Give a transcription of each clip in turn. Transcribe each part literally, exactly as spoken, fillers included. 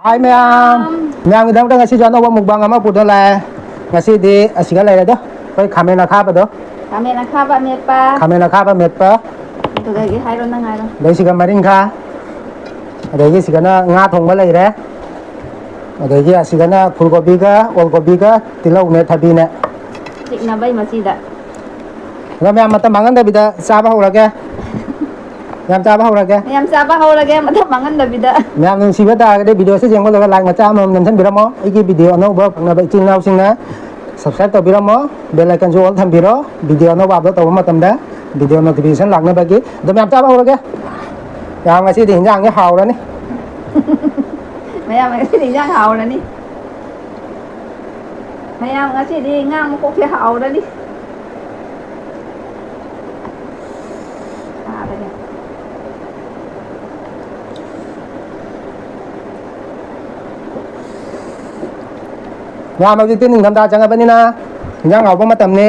ꯍꯥꯏ ꯃꯌꯥꯝ, ꯃꯌꯥꯝꯒꯤꯗꯃꯛꯇ ꯉꯁꯤꯁꯨ ꯑꯅꯧꯕ mukbang ꯑꯃ ꯄꯨꯗꯨꯅ ꯂꯥꯛꯑꯦ꯫ ꯉꯁꯤꯗꯤ ꯑꯁꯤꯒ ꯂꯩꯔꯦꯗꯣ, ꯑꯩꯈꯣꯏ ꯈꯥꯃꯦꯟ ꯑꯈꯥꯕꯗꯣ, ꯈꯥꯃꯦꯟ ꯑꯈꯥꯕ ꯑꯃꯦꯠꯄ, ꯈꯥꯃꯦꯟ ꯑꯈꯥꯕ ꯃꯦꯠꯄ, ꯑꯗꯨꯗꯒꯤ ꯍꯥꯏꯔꯣ, ꯅꯪ ꯍꯥꯏꯔꯣ꯫ ꯑꯗꯩ ꯁꯤꯒ ꯃꯔꯤꯡꯈꯥ, ꯑꯗꯒꯤ ꯁꯤꯒꯅ ꯉꯥ ꯊꯣꯡꯕ ꯂꯩꯔꯦ, ꯑꯗꯒꯤ ꯑꯁꯤꯒꯅ ꯐꯨꯜ ꯀꯣꯕꯤꯒ ꯑꯣꯜ ꯀꯣꯕꯤꯒ ꯇꯤꯜꯍꯧꯅꯦ ꯊꯕꯤꯅꯦ꯫ ꯆꯤꯛꯅꯕꯩ ꯃꯆꯤꯗ꯫ ꯑꯗꯣ ꯃꯌꯥꯝ ꯃꯇꯝ ꯃꯥꯡꯍꯟꯗꯕꯤꯗ ꯆꯥꯕ ꯍꯧꯔꯒꯦ꯫ ꯌꯥꯝ ꯆꯥꯕ ꯍꯧꯔꯒꯦ꯫ ꯌꯥꯝ ꯆꯥꯕ ꯍꯧꯔꯒꯦ, ꯃꯇꯝ ꯃꯥꯡꯍꯟꯗꯕꯤꯗ꯫ ꯃꯌꯥꯝ ꯅꯨꯡꯁꯤꯕ ꯇꯥꯔꯒꯗꯤ video ꯁꯤ ꯌꯦꯡꯕ ꯂꯣꯏꯔꯒ like ꯃꯆꯥ ꯑꯃꯃꯝ ꯅꯝꯁꯤꯟꯕꯤꯔꯝꯃꯣ꯫ ꯑꯩꯒꯤ video ꯑꯅꯧꯕ ꯐꯪꯅꯕ ꯏꯆꯤꯜ ꯏꯅꯥꯎꯁꯤꯡꯅ subscribe ꯇꯧꯕꯤꯔꯝꯃꯣ꯫ Bell icon ꯁꯨ all ꯊꯝꯕꯤꯔꯣ꯫ Video ꯑꯅꯧꯕ upload ꯇꯧꯕ ꯃꯇꯝꯗ video notification ꯂꯥꯛꯅꯕꯒꯤ꯫ ꯑꯗꯣ ꯃꯌꯥꯝ ꯆꯥꯕ ꯍꯧꯔꯒꯦ꯫ ꯌꯥꯝ ꯉꯁꯤꯗꯤ ꯏꯟꯖꯥꯡꯁꯦ ꯍꯥꯎꯔꯅꯤ꯫ ꯃꯌꯥꯝ ꯉꯁꯤꯗꯤ ꯏꯟꯖꯥꯡ ꯍꯥꯎꯔꯅꯤ꯫ ꯃꯌꯥꯝ ꯉꯁꯤꯗꯤ ꯉꯥ ꯃꯀꯣꯛꯁꯦ ꯍꯥꯎꯔꯅꯤ꯫ ꯆꯥꯔꯒꯦ꯫ ꯃꯌꯥꯝ ꯍꯧꯖꯤꯛꯇꯤ ꯅꯤꯡꯊꯝꯊꯥ ꯆꯪꯉꯕꯅꯤꯅ ꯏꯟꯖꯥꯡ ꯍꯥꯎꯕ ꯃꯇꯝꯅꯤ꯫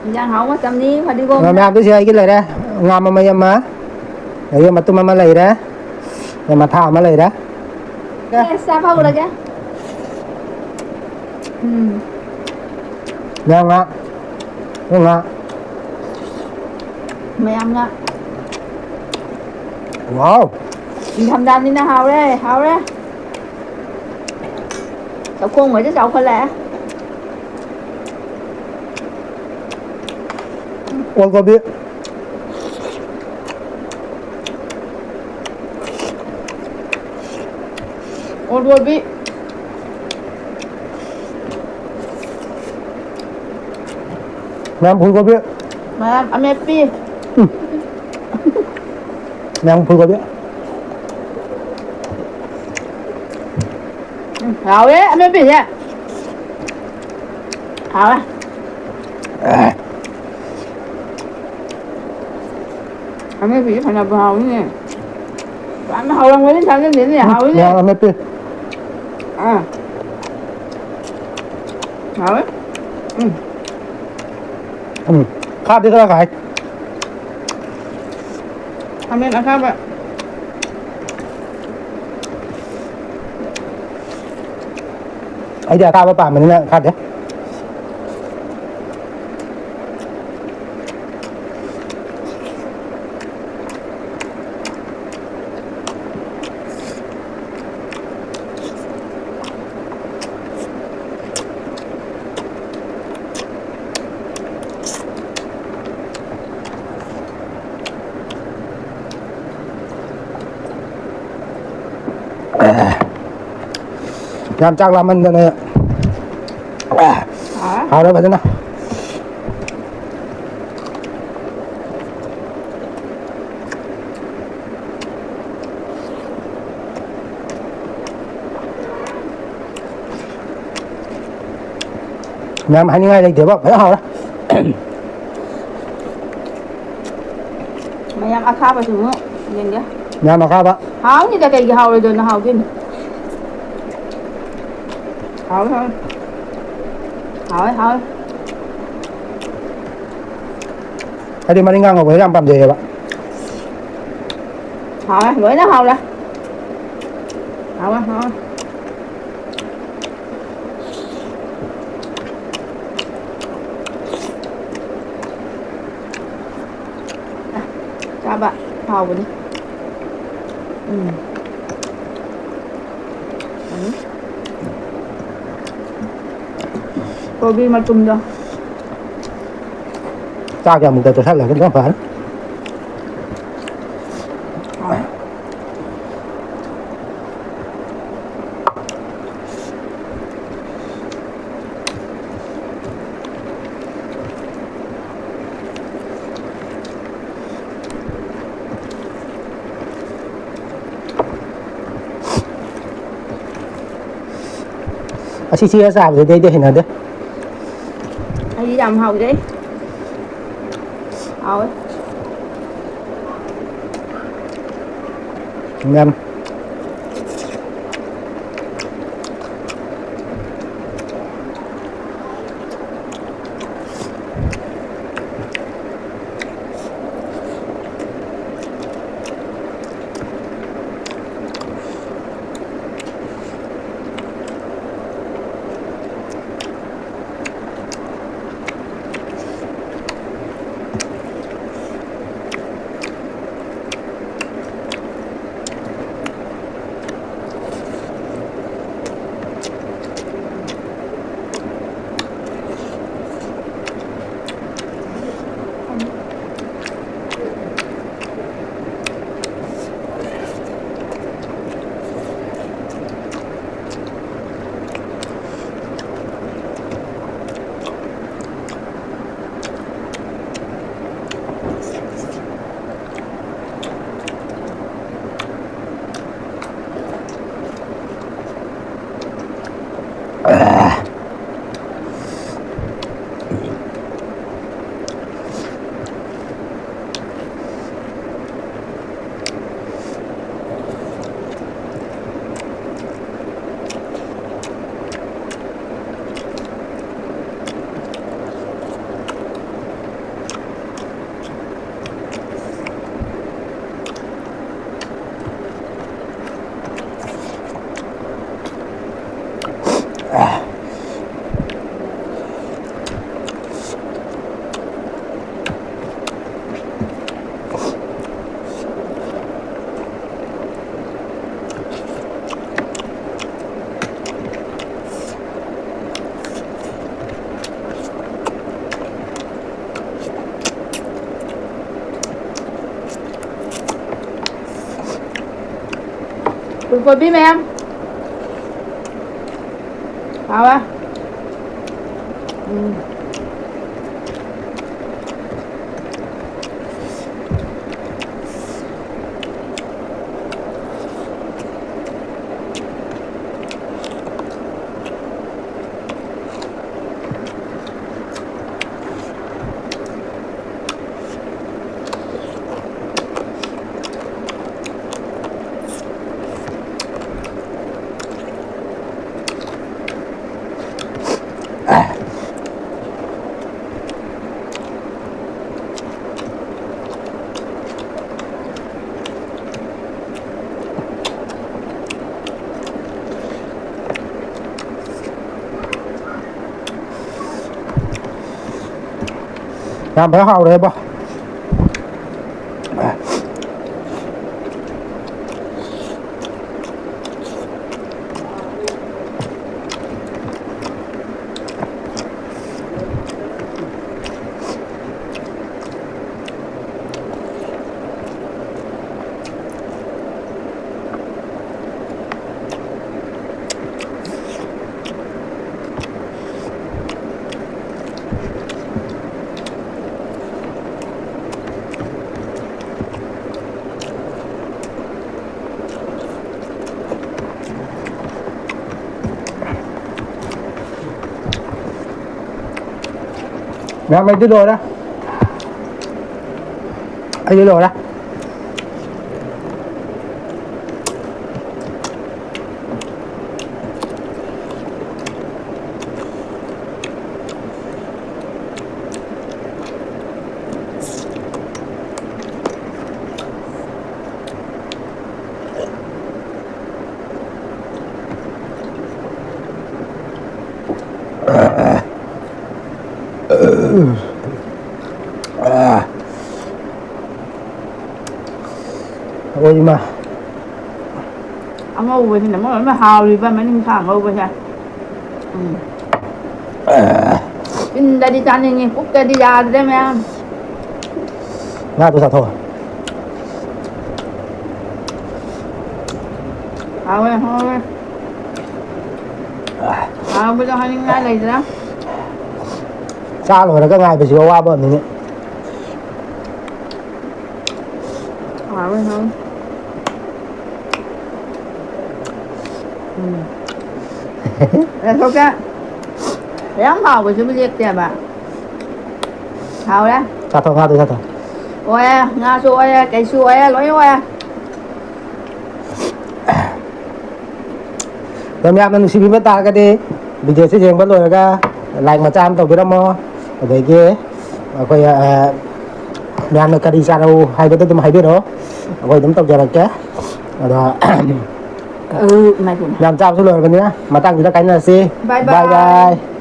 ꯏꯟꯖꯥꯡ ꯍꯥꯎꯕ ꯃꯇꯝꯅꯤ꯫ ꯐꯗꯤꯒꯣꯝ꯫ ꯑ, ꯃꯌꯥꯝꯗꯨ ꯁꯤ ꯑꯩꯒꯤ ꯂꯩꯔꯦ꯫ ꯉꯥ ꯃꯃꯩ ꯑꯃ, ꯑꯗꯒꯤ ꯃꯇꯨꯝ ꯑꯃ ꯂꯩꯔꯦ, ꯑꯗꯩ ꯃꯊꯥ ꯑꯃ ꯂꯩꯔꯦ꯫ ꯑꯦ, ꯆꯥꯕ ꯍꯧꯔꯒꯦ꯫ ꯎꯝ꯫ ꯃꯌꯥꯝ ꯉꯥ꯫ ꯎ ꯉꯥ꯫ ꯃꯌꯥꯝ ꯉꯥ꯫ Wow! ꯅꯤꯡꯊꯝꯊꯥꯅꯤꯅ ꯍꯥꯎꯔꯦ, ꯍꯥꯎꯔꯦ꯫ ꯂꯧꯈꯣꯡ ꯍꯣꯏꯁꯨ ꯆꯥꯎꯈꯠꯂꯛꯑꯦ꯫ ꯑꯣꯜ ꯀꯣꯕꯤ꯫ ꯑꯣꯜ ꯀꯣꯕꯤ꯫ ꯃꯌꯥꯝ ꯐꯨꯜ ꯀꯣꯕꯤ꯫ ꯃꯌꯥꯝ ꯑꯃꯦꯠꯄꯤ꯫ ꯎꯝ꯫ ꯃꯌꯥꯝ ꯐꯨꯜ ꯀꯣꯕꯤ꯫ ꯎꯝ, ꯍꯥꯎꯋꯦ ꯑꯃꯦꯠꯄꯤꯁꯦ꯫ ꯍꯥꯎꯋꯦ꯫ ꯑꯃꯦꯠꯄꯤꯁꯦ ꯐꯅꯕꯨ ꯍꯥꯎꯅꯤꯅꯦ꯫ ꯌꯥꯝꯅ ꯍꯥꯎꯔꯝꯒꯅꯤ ꯊꯥꯖꯗꯦꯅꯦ, ꯎꯝ, ꯍꯥꯎꯋꯤꯅꯦ꯫ ꯃꯌꯥꯝ ꯑꯃꯦꯠꯄꯤ꯫ ꯑꯥ꯫ ꯍꯥꯎꯋꯦ꯫ ꯎꯝ꯫ ꯎꯝ꯫ ꯈꯥꯗꯤ ꯈꯔ ꯈꯥꯏ꯫ ꯈꯥꯃꯦꯟ ꯑꯈꯥꯕ꯫ ꯑꯩꯗꯤ ꯑꯀꯥꯕ ꯄꯥꯝꯕꯅꯤꯅ ꯀꯥꯗꯦ꯫ ꯌꯥꯝ ꯆꯥꯛ ꯂꯥꯝꯃꯟꯗꯅ꯫ ꯍꯥꯎꯔꯦ ꯐꯖꯅ꯫ ꯃꯌꯥꯝ ꯍꯥꯏꯅꯤꯡꯉꯥꯏ ꯂꯩꯇꯦꯕ, ꯐꯖꯅ ꯍꯥꯎꯔꯦ꯫ ꯃꯌꯥꯝ ꯑꯈꯥꯕꯁꯨ ꯑꯃꯨꯛ ꯌꯦꯡꯒꯦ꯫ ꯃꯌꯥꯝ ꯑꯈꯥꯕ꯫ ꯍꯥꯎꯅꯤꯗ, ꯀꯩꯒꯤ ꯍꯥꯎꯔꯣꯏꯗꯣꯏꯅꯣ? ꯍꯥꯎꯗꯣꯏꯅꯤ꯫ ꯍꯥꯎꯋꯦ, ꯍꯥꯎꯋꯦ꯫ ꯍꯥꯎꯋꯦ, ꯍꯥꯎꯋꯦ꯫ ꯑꯩꯗꯤ ꯃꯔꯤꯡꯒꯥ ꯉꯧꯕꯁꯦ ꯌꯥꯝ ꯄꯥꯝꯖꯩꯌꯦꯕ꯫ ꯍꯥꯎꯔꯦ, ꯂꯣꯏꯅ ꯍꯥꯎꯔꯦ꯫ ꯍꯥꯎꯔꯦ, ꯍꯥꯎꯔꯦ꯫ ꯆꯥꯕ ꯍꯥꯎꯕꯅꯤ꯫ ꯎꯝ꯫ ꯎꯝ꯫ ꯀꯣꯕꯤ ꯃꯇꯨꯝꯗꯣ꯫ ꯆꯥꯛ ꯑꯃꯨꯛꯇ ꯇꯣꯠꯁꯜꯂꯒ ꯑꯗꯨꯝ ꯐꯔꯦ꯫ ꯍꯥꯎꯋꯦ꯫ ꯑꯁꯤ ꯆꯤꯛꯑ ꯆꯥꯕꯗꯨꯗꯤ ꯑꯩꯗꯤ ꯍꯩꯅꯗꯦ꯫ ꯑꯩꯗꯤ ꯌꯥꯝ ꯍꯥꯎꯖꯩ꯫ ꯍꯥꯎꯋꯦ꯫ ꯌꯥꯝ꯫ ꯀꯣꯕꯤ ꯃꯌꯥꯝ꯫ ꯍꯥꯎꯋꯦ꯫ ꯎꯝ꯫ ꯌꯥꯝ ꯐꯖꯅ ꯍꯥꯎꯔꯦꯕꯣ꯫ ꯃꯌꯥꯝ, ꯑꯩꯗꯤ ꯂꯣꯏꯔꯦ꯫ ꯑꯩꯗꯤ ꯂꯣꯏꯔꯦ꯫ ꯑꯣꯏꯃ꯫ ꯑꯉꯧꯕꯁꯤꯅ ꯃꯔꯣꯟ ꯑꯃ ꯍꯥꯎꯔꯤꯕ, ꯃꯅꯤꯡꯈꯥ ꯑꯉꯧꯕꯁꯦ꯫ ꯎꯝ꯫ ꯆꯤꯟꯗꯗꯤ ꯆꯥꯅꯤꯡꯉꯤ, ꯄꯨꯛꯇꯗꯤ ꯌꯥꯗ꯭ꯔꯦ ꯃꯌꯥꯝ꯫ ꯉꯥꯗꯣ ꯆꯥꯊꯣꯛꯑꯣ꯫ ꯍꯥꯎꯋꯦ, ꯍꯥꯎꯋꯦ꯫ ꯍꯥꯎꯕꯗꯣ ꯍꯥꯏꯅꯤꯡꯉꯥꯏ ꯂꯩꯇ꯭ꯔꯦ꯫ ꯆꯥ ꯂꯣꯏꯔꯒ ꯉꯥꯏꯕꯁꯤꯁꯨ ꯑꯋꯥꯕ ꯑꯃꯅꯤꯅꯦ꯫ ꯍꯥꯎꯋꯦ, ꯍꯥꯎꯋꯦ꯫ ꯎꯝ꯫ ꯂꯩꯊꯣꯛꯀꯦ꯫ ꯌꯥꯝ ꯍꯥꯎꯕꯁꯤꯕꯨ ꯂꯦꯞꯇꯦꯕ꯫ ꯍꯥꯎꯔꯦ꯫ ꯆꯥꯊꯣꯛ, ꯉꯥꯗꯣ ꯆꯥꯊꯣꯛ꯫ ꯑꯣꯏꯔꯦ, ꯉꯥꯁꯨ ꯑꯣꯏꯔꯦ, ꯀꯩꯁꯨ ꯑꯣꯏꯔꯦ, ꯂꯣꯏ ꯑꯣꯏꯔꯦ꯫ ꯑꯗꯣ ꯃꯌꯥꯝꯅ ꯅꯨꯡꯁꯤꯕꯤꯕ ꯇꯥꯔꯒꯗꯤ video ꯁꯤ ꯌꯦꯡꯕ ꯂꯣꯏꯔꯒ like ꯃꯆꯥ ꯑꯃ ꯇꯧꯕꯤꯔꯝꯃꯣ꯫ ꯑꯗꯒꯤ ꯑꯩꯈꯣꯏ, ꯑ, ꯃꯌꯥꯝꯅ ꯀꯔꯤ ꯆꯥꯔꯛꯎ ꯍꯥꯏꯕꯗꯣ ꯑꯗꯨꯝ ꯍꯥꯏꯕꯤꯔꯛꯑꯣ, ꯑꯩꯈꯣꯏ ꯑꯗꯨꯝ ꯇꯧꯖꯔꯛꯀꯦ꯫ ꯑꯗꯣ ꯑꯧ, ꯏꯃꯥꯏ ꯄꯦꯝꯃ꯫ ꯃꯌꯥꯝ ꯆꯥꯕꯁꯨ ꯂꯣꯏꯔꯕꯅꯤꯅ ꯃꯇꯥꯡꯁꯤꯗ ꯀꯥꯏꯅꯔꯁꯤ꯫ Bye bye꯫ Bye bye꯫